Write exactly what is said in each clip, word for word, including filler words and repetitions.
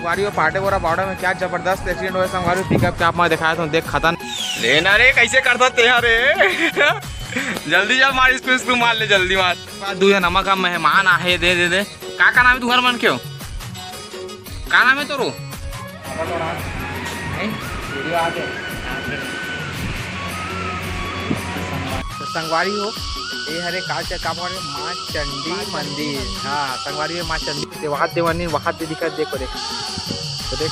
संगवारी हो, पाटेकोरा border में क्या जबरदस्त accident होय संगवारी हो, pickup के आप मैं देखात हूँ, देख खतन। लेना रे, कैसे करता ते रे? जल्दी जा मार, इसको, इसको मार ले, जल्दी मार। दू झन नमक का मेहमान आहे, दे, दे, दे। का, का नाम है तुम्हारा मन के हो? का नाम है तोरो? तो संगवारी हो, ये हरे का च-, का बोले, माँ चंडी मंदिर। हाँ, संगवारी हो, माँ चंडी देवाद देवानी वहाद दे दिखा, देखो, देखो। तो देख,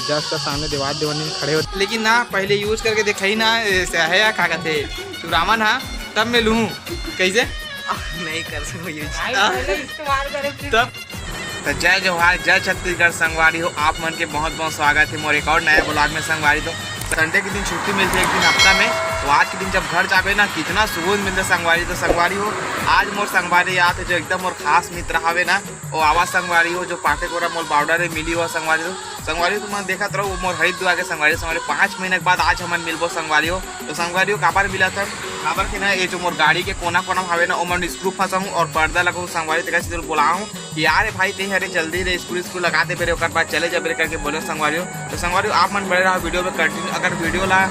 just सामने देवाद देवानी खड़े हो। लेकिन ना, पहले use करके देखा ही ना, ऐसे है या का कहते, तू रामन हा, तब मैं लूँ। कैसे? नहीं कर सकूँ use। भाई, पहले इस्तेमाल करे, फिर तब तो जय जोहार, जय छत्तीसगढ़ संगवारी हो, आप मन के बहुत बहुत स्वागत है मोर एक और नया vlog में संगवारी। तो Sunday के दिन छुट्टी मिलथे एक दिन हफ्ता में, तो आज के दिन जब घर जाबे ना, कितना सुकून मिलथे संगवारी। तो संगवारी हो, आज मोर संगवारी आत हे जो एकदम मोर खास मित्र हवे ना, वो आवा संगवारी हो, जो पाटेकोरा मोर border में मिली हो संगवारी हो। संगवारी हो, तुमन देखत रहो, वो मोर हरिद्वार के संगवारी, संगवारी, पाँच महीना के बाद आज हमन मिलबो संगवारी हो। तो संगवारी हो, काबर मिलत हन? काबर कि ना, ये जो मोर गाड़ी के कोना कोना में हवे ना, ओमन screw फंसाहूँ और पर्दा लगाऊँ संगवारी, तेकर सेती बोलाहूँ कि यार, ए भाई, ते हरे जल्दी रे, screw, screw लगा दे बेरे, ओकर बाद चले जा बेरे करके बोले संगवारी हो। तो संगवारी हो, आप मन बने रहो video में continue। अगर video ला,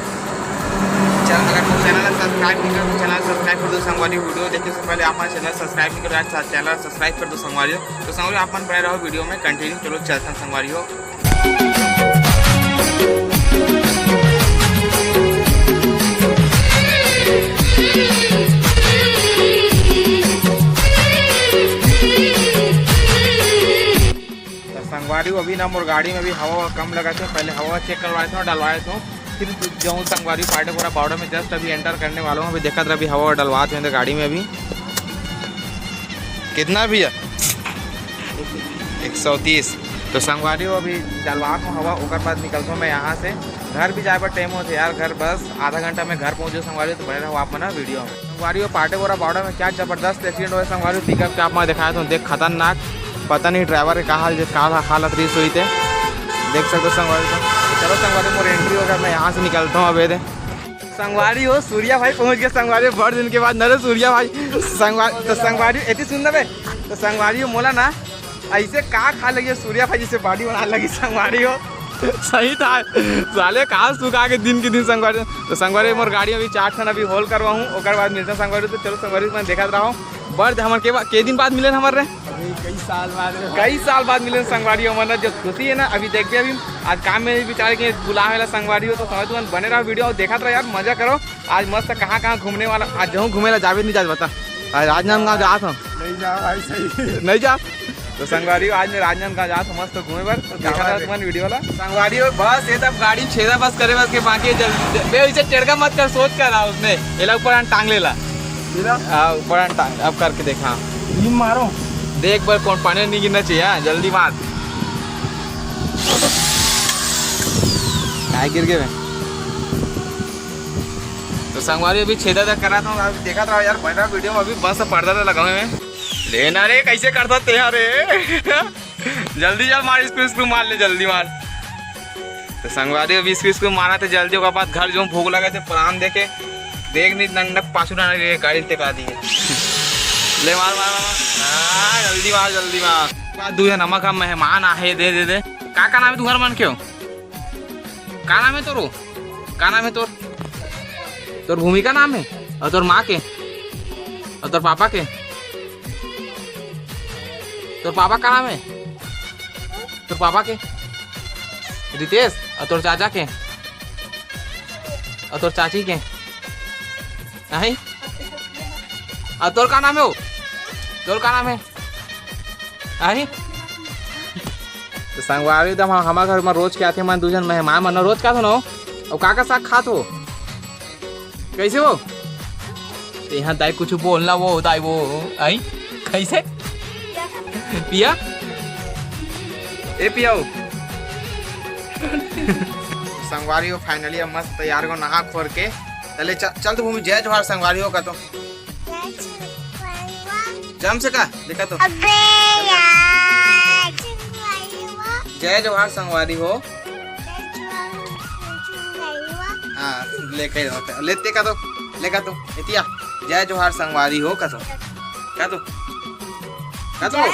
चैनल, अगर मोर channel ला subscribe नहीं कर, तो channel subscribe कर दो संगवारी हो। Video देखे से पहले आप मन channel subscribe नहीं करो, channel subscribe कर दो संगवारी हो। तो संगवारी हो, आप मन बने रहो video में continue। चलो चलथन संगवारी हो। तो संगवारी हो, अभी ना मोर गाड़ी में अभी हवा, हवा कम लगा थे, पहले हवा check करवाए थे और डलवाए थे, फिर जाऊँ संगवारी हो। पाटेकोरा border में just अभी enter करने वाला हूँ, अभी देखत रह, अभी हवा डलवात हूँ गाड़ी में अभी। कितना भैया? एक सौ तीस। तो संगवारी हो, अभी डलवात हूँ हवा, ओकर बाद निकलता हूँ मैं यहाँ से। घर भी जाए बर time होथे यार, घर बस आधा घंटा में घर पहुँचो संगवारी हो, तो बने रहो आप मन video में। संगवारी हो, पाटेकोरा border में क्या जबरदस्त accident होय संगवारी हो, pickup के आप मैं देखात हूँ, देख खतरनाक, पता नहीं driver के का हाल, का हालत रही सोई थे, देख सकते हो संगवारी हो। तो चलो संगवारी हो, मोर entry हो गया, मैं यहाँ से निकलता हूँ अब। ये दे संगवारी हो, सूर्या भाई पहुँच गए संगवारी हो, बड़ दिन के बाद। न रे सूर्या भाई, संगवारी, तो संगवारी हो, एती सुन ना बे, तो संगवारी हो, मोला ना ऐसे का खा लगे सूर्या भाई, जिससे body बना लगी संगवारी हो। सही था साले, कहाँ सुखा के दिन के दिन संगवारी हो। तो संगवारी हो, मोर गाड़ी अभी चार ठन अभी hole करवाहूँ, ओकर बाद मिलता संगवारी हो। तो चलो संगवारी हो, मैं देखत रहा हूँ, बड़ हमर के, बा-, के दिन बाद मिले हमर रे। अभी कई साल बाद रे। कई साल बाद मिले संगवारी हो, मतलब जो खुशी है ना, अभी देखबे अभी आज काम में भी बेचारे के बुलावे ला संगवारी हो, तो संगवारी हो बने रहो video, देखत रहो यार, मजा करो। आज मस्त कहाँ कहाँ घूमने वाला, आज जहूँ घूमे ला जाबे नहीं जात बता, आज राजनांदगांव जात हम। नहीं जा भाई, सही। नहीं जा। तो संगवारी हो, आज मैं राजनांदगांव जात हूँ मस्त घूमे बर, तो देखत रहो तुमन video ला। संगवारी हो, बस ये तब गाड़ी छेदा बस करे बस के बाकी है, जल्दी बे, इसे टेड़का मत कर, सोच कर रहा उसने, ये ला ऊपर आन टांग लेला। हाँ, ऊपर आन टांग, अब करके देख, हाँ। ये मारो। देख बर कौन पानी नहीं गिरना चाहिए, हाँ, जल्दी मार। काय गिर गए बे? तो संगवारी अभी छेदा तक करा था, अभी देखत रहो यार, बने रहो video में, अभी बस पर्दा तो लगावे में। लेना रे, कैसे करता ते रे? जल्दी जा मार, इसको, इसको मार ले, जल्दी मार। तो संगवारी अभी इसको, इसको मारा थे जल्दी, ओकर बाद घर जो भूख लगे थे, परान देखे, देख नहीं नंडक पाछू ना रे, गाड़ी टेका दिए। ले मार, मार, मार, मार। हाँ, जल्दी मार, जल्दी मार। बाद दू झन नमक का मेहमान आहे, दे, दे, दे। का, का नाम है तुम्हारा मन के हो? का नाम है तोरो? का नाम है तोर? तोर भूमिका नाम है? और तोर माँ के? और तोर पापा के? तोर पापा का नाम है? तोर पापा के? रितेश। और तोर चाचा के? और तोर चाची के? नहीं? और तोर का नाम है हो? तोर का नाम है? आही? तो संगवारी, एकदम हम, हमारे घर में रोज के आथे, मन दू झन मेहमान मन रोज का आथे ना हो? अउ का का साग खात हो? कैसे हो? तो यहाँ दाई कुछ बोलना वो दाई वो, आई? कैसे? पिया? ए पिया हो? संगवारी हो, finally अब मस्त तैयार हो नहा खोर के। चले च-, चल तो भूमि, जय जोहार संगवारी हो का तो। जम से का? देखा तो। अबे यार, जय जोहार संगवारी हो। हाँ, लेके जाओ। लेते का तो, लेका तो, एतिया। जय जोहार संगवारी हो का तो। का तो? का तो? जय?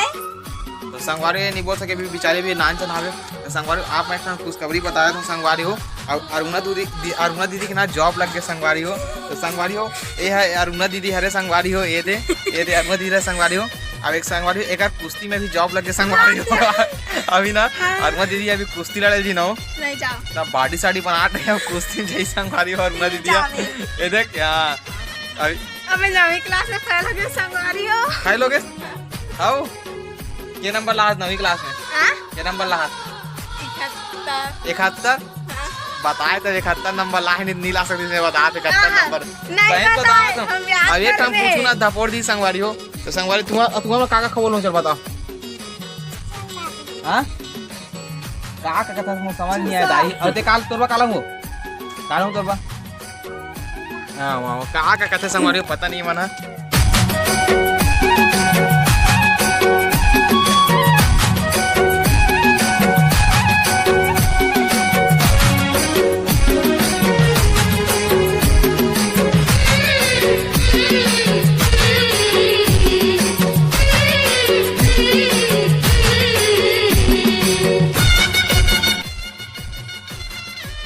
तो संगवारी हो, ये नहीं बोल सके, अभी बेचारी भी नान चढ़ावे। तो संगवारी हो, आप मैं एक ठन खुशखबरी बताया था संगवारी हो, और अरुणा दीदी, दी-, अरुणा दीदी के ना जॉब लग गए संगवारी हो। तो संगवारी हो, ये है अरुणा दीदी हरे संगवारी हो, ये दे, ये दे अरुणा दीदी हरे संगवारी हो। अब एक संगवारी हो, एक कुश्ती में भी जॉब लग गए संगवारी हो। अभी ना हाँ। अरुणा दीदी अभी कुश्ती लड़े जी ना हो, नहीं जाओ। ना बॉडी साडी बना रहे हो, कुश्ती में जई संगवारी हो अरुणा दीदी। जाओ नहीं। ये देख क्या अभी अबे नवी क्लास में फेल हो गए संगवारी हो। फेल हो गए? आओ। ये नंबर लाहस नवी क्लास में? हाँ? ये नंबर लाहस? इकहत्तर। इकहत्तर? हाँ। बताए तो इकहत्तर नंबर लाहे नहीं, नहीं ला सकती, मैं बता दे इकहत्तर हाँ, नंबर। नहीं बहन को बताए, तो हम याद अब ये कर हम रहे। पूछू ना धपोड़ दी संगवारी हो। तो संगवारी तुम्हारा, तुम्हारा काका खबर लो, चल बताओ। हाँ? का का कथा समझ नहीं आया दाई। और ते काल तोरबा काला हो। काला हो तोरबा। हाँ, वाह, वाह। का का कथा संगवारी हो, पता नहीं मना।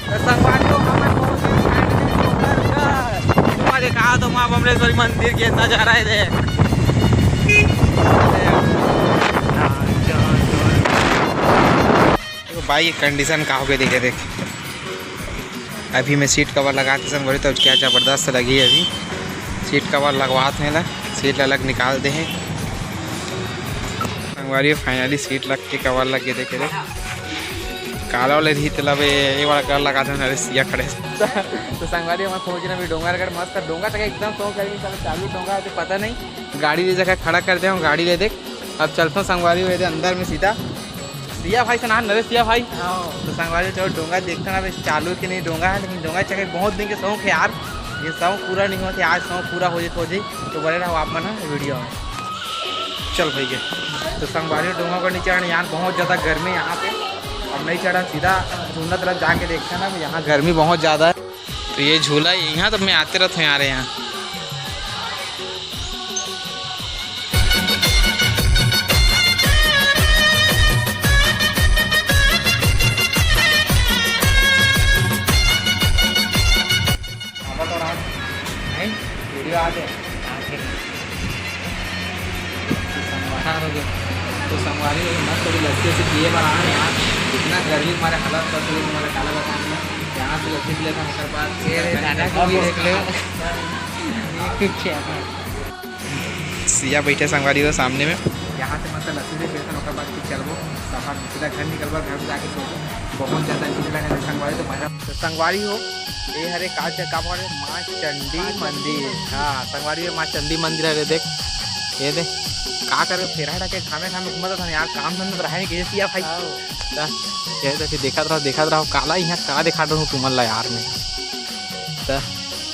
तो संगवारी हो, हमन पहुंच गए finally डोंगरगढ़। तुम्हारे कहा तो माँ बमलेश्वरी मंदिर के नजारा है दे। तो भाई, ये कंडीशन का हो गया, देखे देख। अभी मैं सीट कवर लगाते संगवारी, तो क्या जबरदस्त लगी अभी। सीट कवर लगवात हे ला, सीट ला अलग निकाल दे हे। संगवारी, finally सीट लग के कवर लग के देखे दे। काला वाले रही तेला बे, ये वाला कर लगा दे, अरे सिया खड़े। तो संगवारी, हमन पहुंच रहे अभी डोंगरगढ़। मस्त डोंगा तक एकदम सौ गर्मी, चलो चालू डोंगा है तो पता नहीं। गाड़ी ले जाकर खड़ा कर दे हम, गाड़ी ले देख। अब चलता हूँ संगवारी, ये दे अंदर में सीधा। सिया भाई से ना, नरेश सिया भाई। हाँ। तो संगवारी, चलो डोंगा देखते ना, अभी चालू कि नहीं डोंगा है, लेकिन डोंगा चढ़े बहुत दिन के शौक है यार। ये शौक पूरा नहीं होते, आज शौक पूरा हो जाए, हो जाए। तो बने रहो आप मन वीडियो में। चल भाई के। तो संगवारी, डोंगा को नहीं चढ़ना यार, बहुत ज़्यादा गर्मी है यहाँ पे। अब नहीं चढ़ा, सीधा झूलना तरफ जाके देखते हैं ना, यहाँ गर्मी बहुत ज़्यादा है। तो ये झूला यहाँ तो मैं आते रहता हूँ यार, यहाँ। अब तो रात नहीं, वीडियो आ गए। तो संगवारी हो गए। तो संगवारी हो गए, मस्त थोड़ी लस्सी वस्सी पिए बर आए यार। इतना गर्मी हमारे हालत कर दिए, तुम्हारे काला बताऊँ मैं। यहाँ से लस्सी पी लेता हूँ, ओकर बाद ये रे दादा को भी देख लो। ये कुछ है। सिया बैठे संगवारी हो सामने में। यहाँ से मतलब लस्सी भी पीते हैं, ओकर बाद फिर चलबो सफर, सीधा घर निकलबो, घर में जाके सोबो। बहुत ज़्यादा नींद लगे संगवारी, तो मजा। तो संगवारी हो, ये हरे का च-, का बोले, माँ चंडी मंदिर। हाँ संगवारी हो, माँ चंडी मंदिर हरे देख, ये दे का करे, फेरा हटा के घामे घामे घूमत हन यार, काम धंधा तो रहे नहीं, कैसे सिया भाई? हाँ। ता, ये तो फिर देखत रहो, देखत रहो, काला यहाँ का दिखा दूँ तुमन ला यार मैं। ता,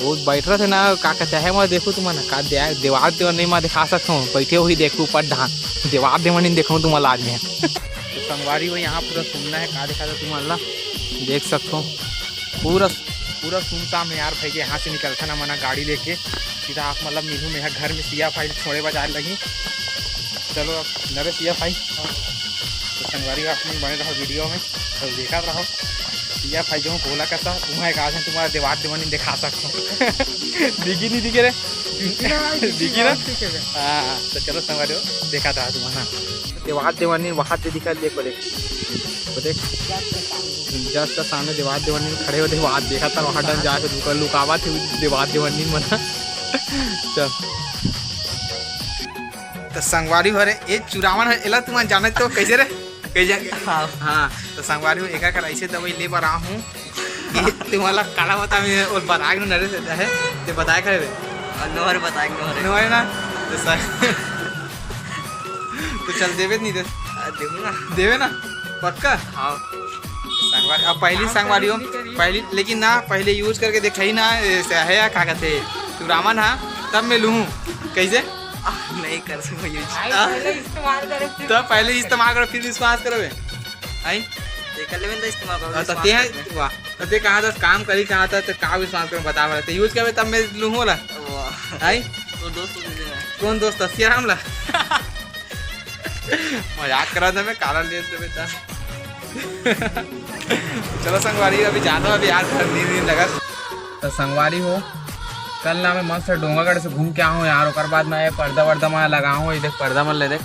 वो बैठ रहे थे ना, का कहते हैं, मैं देखो तुमन का दे-, देवार देवन नहीं मैं दिखा सकता हूँ, बैठे हुई देखो ऊपर ढान, देवार देवन नहीं देखो तुमन ला आज मैं। तो संगवारी हो, यहाँ पूरा सुनना है, का दिखा दो तुमन ला, देख सकता हूँ। पूरा, पूरा सुनसान है यार भाई, के यहाँ से निकलता ना मना गाड़ी लेके सीधा आप मतलब मिलूँ मैं घर में, सिया भाई छोड़े बाजार लगी। चलो अब नरे सिया भाई, तो संगवारी आप मन बने रहो वीडियो में, तो देखा रहो सिया भाई जो बोला करता तुम्हारे का आज तुम्हारा देवार देवानी दिखा सकता हूँ। दिखी नहीं दिखे रे? दिखी ना? हाँ, तो चलो संगवारी हो, देखा था तुम्हारा देवार देवानी वहाँ से दिखा, देखो देख, वो देख। जस्ट सामने देवार देवानी खड़े होते, वहाँ देखा था, वहाँ डन जाके लुका, लुकावा थे देवार देवानी मना। चल। तो संगवारी हो रे, ये चुरावन है, एला तुम जाने तो कैसे रे? कैसे? हाँ। हाँ, तो संगवारी हो, एका कर ऐसे दवाई ले बर आ हूँ। ये तुम्हारा काला बता में और बताए नु नरे से है, ते बताए करे रे। और नोहर बताए, नोहर। नोहर ना? तो सर, तो चल देवे नहीं दे। आ, देहूँ ना। देवे ना? पक्का? हाँ। संगवारी, अब पहली काम संगवारी हो, करने के लिए। पहली, लेकिन ना, पहले यूज़ करके देखा ही ना, ऐसे है या का कहते, तू रामन हा, तब मैं लूँ। कैसे? आ, नहीं कर सकूँ यूज़। आई आ? पहले इस्तेमाल करो, फिर तो पहले इस्तेमाल करो, फिर विश्वास करो बे। आई? ये कर लेवे तो इस्तेमाल करो, हाँ, तो विश्वास ते है, करते। वाह। तो ते कहा था, काम करी कहा था, तो का विश्वास करो, बता, बता। तो यूज़ करबे तब मैं लूँ होला। वाह। आई? तो दोस्त को दे देना। कौन दोस्त? सियाराम ला? मजाक करा था मैं, काला ले लेते बेटा। चलो संगवारी, अभी जाना, अभी यार घर नींद नींद लगा। तो संगवारी हो, कल ना मैं मस्त डोंगरगढ़ से घूम के आया हूँ यार। ओकर बाद मैं ये पर्दा वर्दा मैं लगा हूँ, ये देख पर्दा मन ले देख,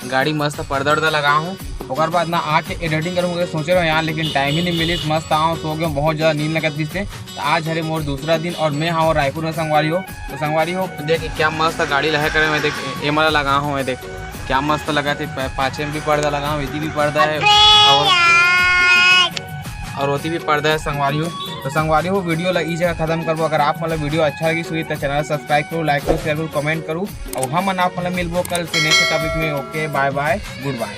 गाड़ी मस्त पर्दा वर्दा लगा हूँ। ओकर बाद ना आके एडिटिंग करूँगा सोचे रहो यार, लेकिन टाइम ही नहीं मिलिस। मस्त आऊँ, सो गया, बहुत ज़्यादा नींद लगत दिस ते। तो आज हरे मोर दूसरा दिन और मैं हाँ रायपुर में संगवारी हो। तो संगवारी हो देख क्या मस्त गाड़ी लहे करे, मैं देख ये मला लगा हूँ, मैं देख क्या मस्त लगा थे। पा-, पाछे में भी पर्दा लगा हूँ, इति भी पर्दा है और और ओती भी पर्दा है संगवारी हो। तो संगवारी हो, वीडियो ला ई जगह खत्म करबो। अगर आप मतलब वीडियो अच्छा लगी सुई तो चैनल सब्सक्राइब करो, लाइक करो, शेयर करो, कमेंट करो। और हम आप मतलब मिलबो कल के नेक्स्ट टॉपिक में। ओके, बाय बाय, गुड बाय।